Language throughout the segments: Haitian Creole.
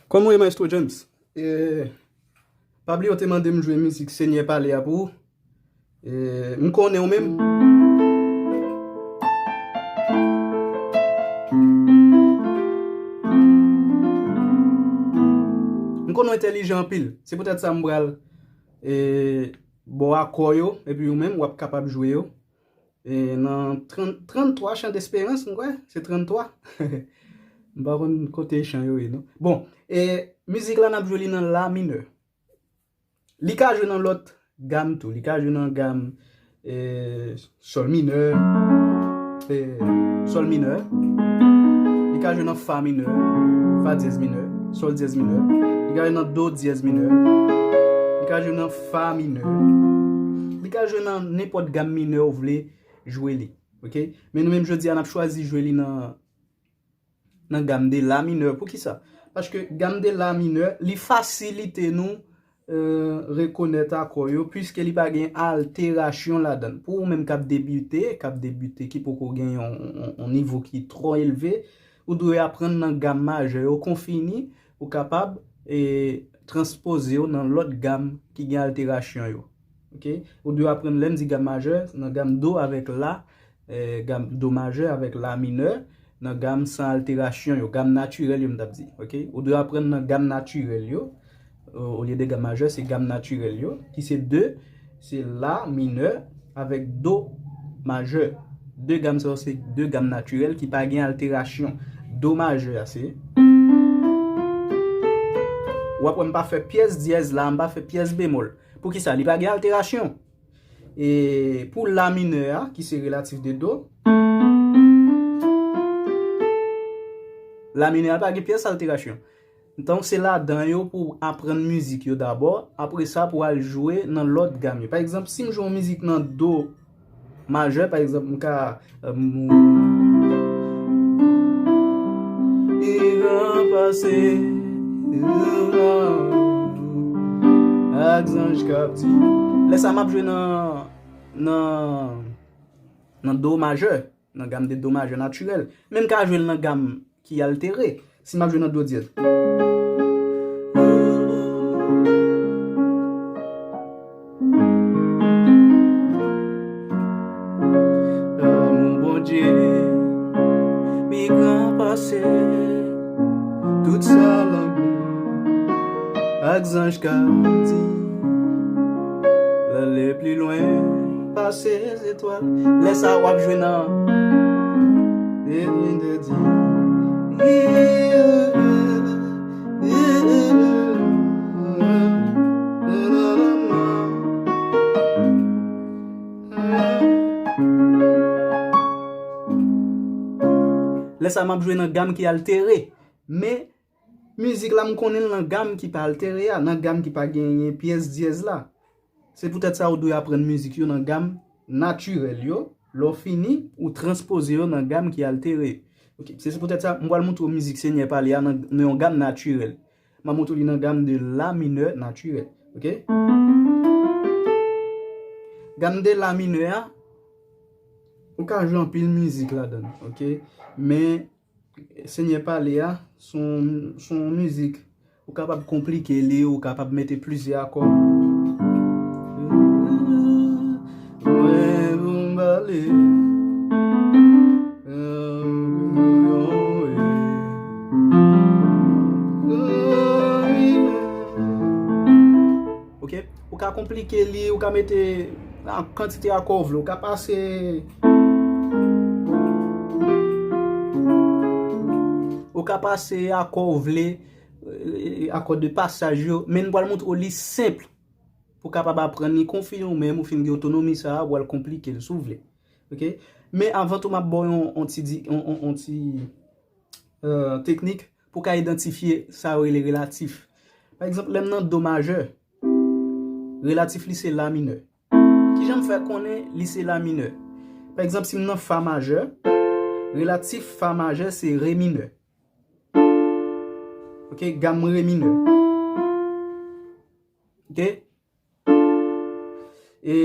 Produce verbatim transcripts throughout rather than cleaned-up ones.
Kòman w ye, Maestro James? E, pa bliye w te mande m jwe mizik Senyè Pale a pou ou. E, m konnen w menm. M konnen w entèlijan anpil. Se poutèt sa m pral, e, ba w akò yo, epi ou menm, w ap kapab jwe yo. E nan trant, tranntwa chan desperans, m kwè. Se tranntwa. M pa konn kote chan yo ye, non. Bon, e mizik la, n ap jwe li nan la minè. Li ka jwe nan lòt gam tou. Li ka jwe nan gam, e, sòl minè, e, sòl minè. Li ka jwe nan fa minè, fa dyèz minè, sòl dyèz minè. Li ka jwe nan do dyèz minè. Li ka jwe nan fa minè. Li ka jwe nan nenpòt gam minè ou vle jwe li. Oke? Men nou menm jodi a, n ap chwazi jwe li nan, nan gam de la minè. Poukisa? Paske gam de la minè, li fasilite nou, e, rekonèt akò yo, piske li pa gen alterasyon ladan l. Pou ou menm k ap debite, k ap debite, ki poko gen yon, yon, yon nivo ki twò elve, ou dwe aprann nan gam majè yo konfini, ou kapab, e, transpoze yo nan lòt gam ki gen alterasyon yo. Oke? Ou dwe aprann, lè m di gam majè, nan gam do avèk la, e, gam do majè avèk la minè, nan gam san alterasyon yo, gam natirèl yo, m t ap di. Oke? Ou dwe aprann nan gam natirèl yo, o, olye de gam majè, se gam natirèl yo, ki se de, se la minè avèk do majè. De gam sa yo se de gam natirèl ki pa gen alterasyon. Do majè a se. W ap wè m pa fè pyès dyèz la, m pa fè pyès bemòl. Poukisa? Li pa gen alterasyon. E pou la minè a, ki se relatif de do, la minè a pa gen pyès alterasyon. Donk, se ladan yo pou w aprann mizik yo dabò, apre sa pou w al jwe nan lòt gam yo. Pa egzanp, si m jwe yon mizik nan do majè, pa egzanp, m ka, e, m, li gran pase ak zanj kaptif. Lè sa m ap jwe nan, nan, nan do majè, nan gam de do majè natirèl. Men m ka jwe l nan gam ki altere, si m ap jwe nan do dyèz. Lanmou Bondye, pi gran pase tout sa lanmou ak zanj ka di. L ale pli lwen pase zetwal. Lè sa a, w ap jwe nan. Lè sa a, m ap jwe nan gam ki altere. Men, mizik la, m konnen l nan gam ki pa altere a, nan gam ki pa genyen pyès dyèz la. Se poutèt sa ou dwe aprann mizik yo nan gam natirèl yo. Lè w fini, ou transpoze yo nan gam ki altere. Oke, se, se poutèt sa, m pral montre w mizik Senyè Pale a nan, nan yon gam natirèl. M ap montre w li nan gam de la minè natirèl. Oke? Gam de la minè a, ou ka jwe anpil mizik ladan l, oke? Men, Senyè Pale a, se yon, se yon mizik. Ou kapab konplike li, ou kapab mete plizyè akò. Mwen pou m pale. Oke? Ou ka konplike li, ou ka mete, a, kantite akò w vle, ou ka pase, ou ka pase akò w vle, e, akò de pasaj yo, men m pral montre w li senp pou w kapab aprann li, konfye w menm, ou fin gen otonomi sa a, ou al konplike l si w vle. Oke? Men avan tou, m ap ba w yon, yon ti di, yon, yon, yon ti, e, teknik pou w ka idantifye sa yo rele relatif. Pa egzanp, lè m nan do majè, relatif li se la minè. Kijan m fè konnen li se la minè? Pa egzanp, si m nan fa majè, relatif fa majè se re minè. Oke, gam re minè. Oke? E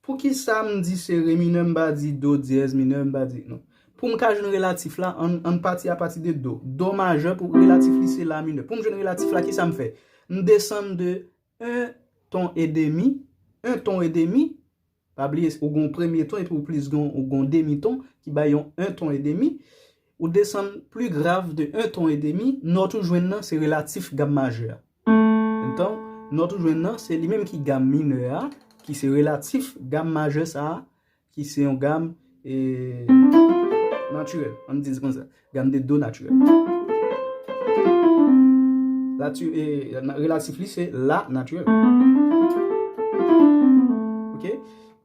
poukisa m di se re minè, m pa di do dyèz minè, m pa di, non. Pou m ka jwenn relatif la, ann, ann pati apati de do. Do majè pou relatif li se la minè. Pou m jwenn relatif la, kisa m fè? M desann de en ton edemi, en ton edemi, pa bliye, ou gen yon premye ton epi ou plis gen, ou gen yon demi ton ki bay yon en ton edemi. Ou desann pli grav de en ton edemi, nòt ou jwenn nan se relatif gam majè a. Antan, nòt ou jwenn nan se li menm ki gam minè a, ki se relatif gam majè sa a, ki se yon gam, e, natirèl. Ann di l konsa. Gam de do natirèl. Lati, e, na- relatif li se la natirèl. Ok?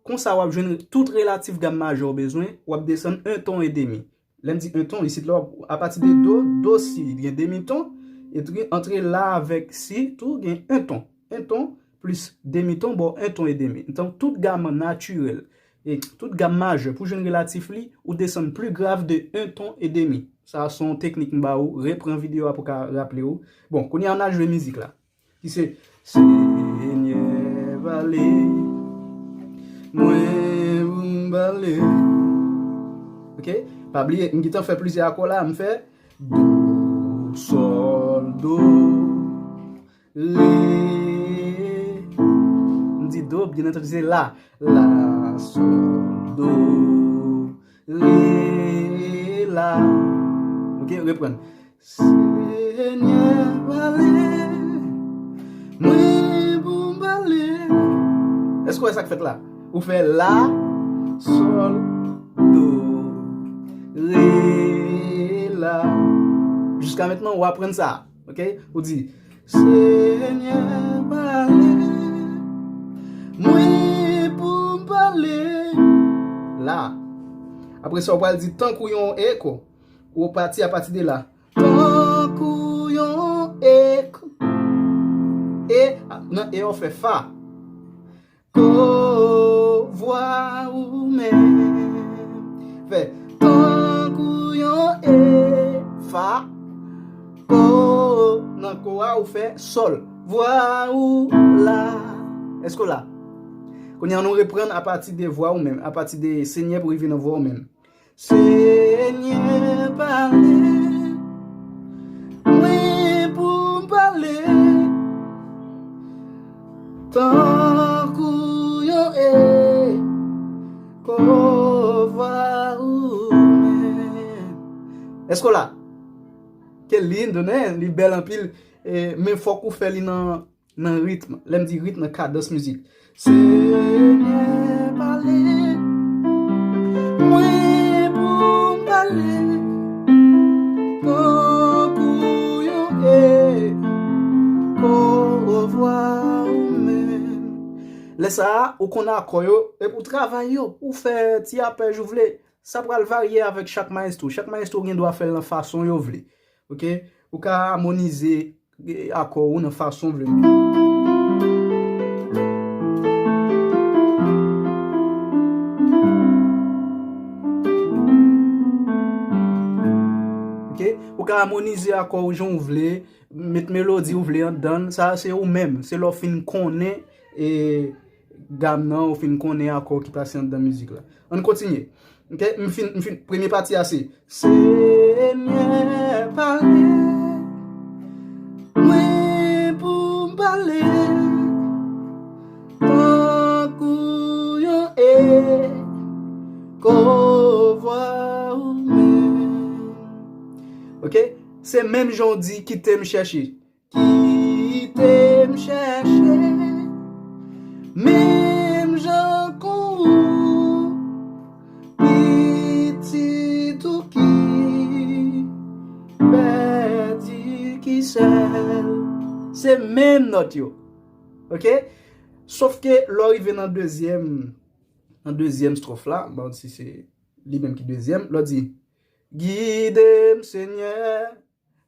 Konsa w ap jwenn tout relatif gam majè w bezwen, w ap desann en ton edemi. Lè m di en ton, isit la, w ap, apati de do, do si gen demi ton, epi antre la avèk si tou gen en ton. En ton plis demi ton ba w en ton edemi. Antan, tout gam natirèl, e tout gam majè, pou jwenn relatif li, ou desann pli grav de en ton edemi. Sa a se yon teknik m ba ou, repran videyo a pou ka raple ou. Bon, kounye a n a jwe mizik la. Ki se, Senyè pale, mwen pou m pale. Ok? Pa bliye, m gentan fè plizyè akò la, m fè do, sòl, do, re. M di do, byen antandi, se la. La, sòl, do, re, la. Ok, reprann. Senyè pale, mwen pou m pale. Èske w wè sa k fèt la? Ou fè la, sòl, do, re, la. Jiska mentnan, w aprann sa. Ok? Ou di, Senyè pale, mwen pou m pale. La. Apre sa, w pral di tankou yon eko. Ou pati apati de la. Tankou yon eko. E, nan e a w fè fa. Ko vwa ou menm. Fè tankou yon e fa. Ko, nan ko a ou fè sòl. Vwa ou la. Èske w la? Kounye a nou reprann apati de vwa ou menm, apati de Senyè pou rive nan vwa ou menm. Senyè pale, mwen pou m pale, tankou yon eko vwa ou menm. Èske w la? Ke lindo, non? Li bèl anpil, e, men fòk ou fè li nan nan ritm. Lè m di ritm, nan kadans mizik. Senyè pale, mwen pou m pale, tankou yon eko vwa ou menm. Lè sa a, ou konn akò yo, epi ou travay yo, ou fè ti apèj ou vle. Sa pral varye avèk chak mayestwo. Chak mayestwo gen dwa fè l nan fason yo vle. Ok? Ou ka amonize, e, akò ou nan fason w vle. Ok? Ou ka amonize akò ou jan w vle, met melodi ou vle anndan l. Sa se ou menm. Se lè w fin konnen, e, gam nan, ou fin konnen akò ki plase anndan mizik la. Ann kontinye. Ok, m fin, m fin, premye pati a se, Senyè pale, mwen pou m pale, tankou yon eko vwa ou menm. Ok, se menm jan w di kite m chèche. Kite m chèche, menm jan kon ou, pitit ou ki pèdi, ki sèl. Se menm nòt yo. Ok? Sof ke lè w rive nan dezyèm, nan dezyèm stwòf la, bon, si se li menm ki dezyèm, lè w di, Gide m, Senyè,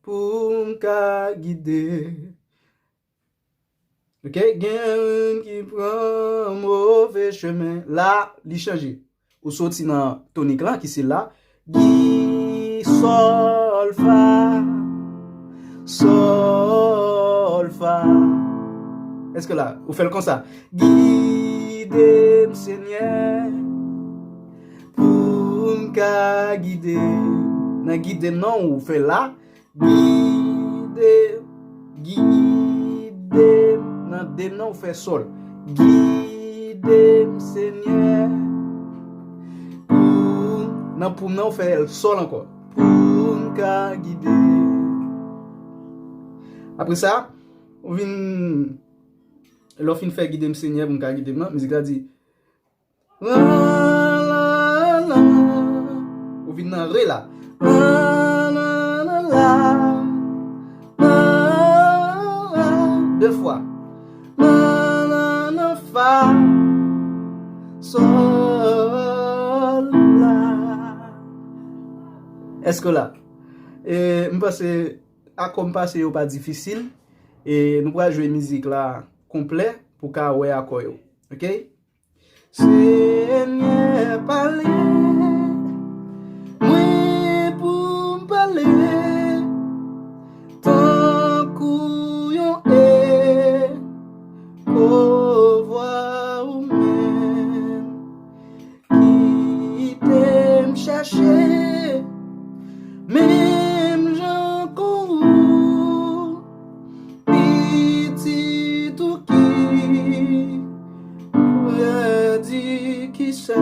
pou m ka gide. Ok, gen youn ki pran move chemen. La, li chanje. Ou soti nan tonik la, ki se la. Gi, sòl, fa, sòl, fa. Èske la, ou fè l konsa? Gide m, Senyè, pou m Ka gide m. Nan gide m nan ou fè la. Gide, gide m. Nan de m nan ou fè sòl. Gide m, Senyè. Pou, nan pou m nan ou fè sòl ankò. Pou m ka gide. Apre sa, ou vin, lè w fin fè gide m, Senyè, pou m ka gide m nan, mizik la di, la, la, la. Ou vin nan re la. La, la, la, la. La, la. De fwa. La, la, la, fa, sòl, la. Èske w la? E, m panse akò m pase yo pa difisil. E nou pral jwe mizik la konplè pou ka wè akò yo. Oke? Senyè, pale mwen pou m pale tankou yon eko vwa ou menm. Kite m chache menm jan kon ou, pitit ou ki pèdi ki sèl.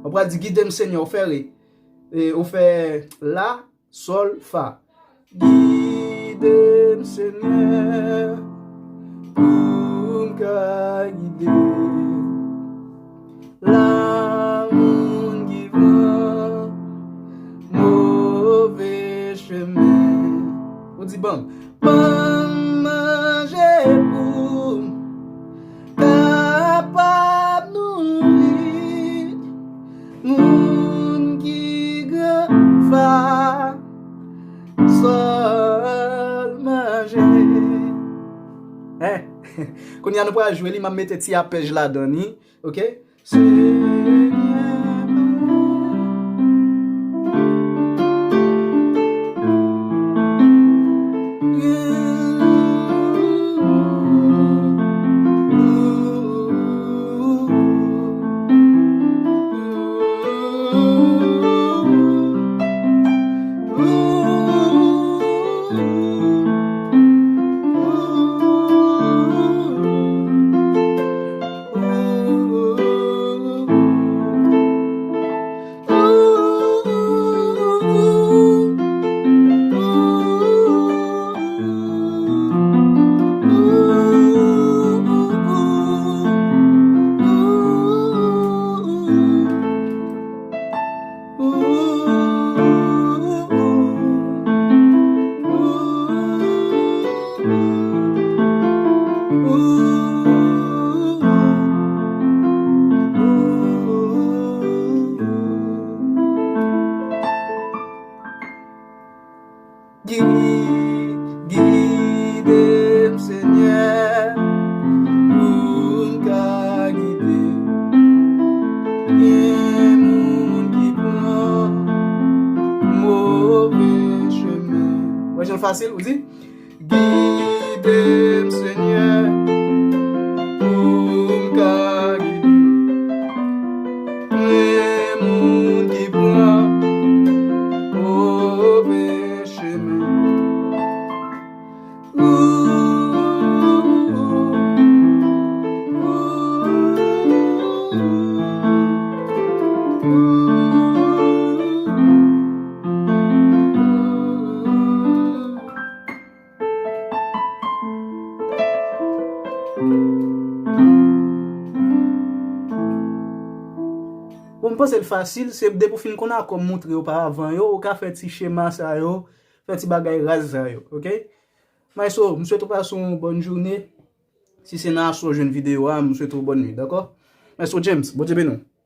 Ou pral di, gide m, Senyè, ou fè re. E, ou fè la, sòl, fa. Gide m, Senyè, pou m ka gide. La moun ki pran move chemen. Ou di, ban m, ban m manje pou m kapab nouri moun ki gran fa, sòl, maje. Hein? Kounye a nou pral jwe li, m ap mete ti apèj ladan li, oke? Senyè, pale. Gi-, gide m, Senyè, pou m ka gide. Gen moun ki pran move chemen. Wè jan l fasil, ou di? Gide m, Senyè, pou m ka gide. Gen moun ki pran move chemen. Bon, m panse l fasil, se depi w fin konn akò m montre yo pa avan yo, ou ka fè ti chema sa yo, fè ti bagay raz sa yo, oke? Maestro, m swete w pase yon bòn jounen. Si se nan aswè w jwenn videyo a, m swete w bòn nuit, dakò? Maestro James, Bondye beni w.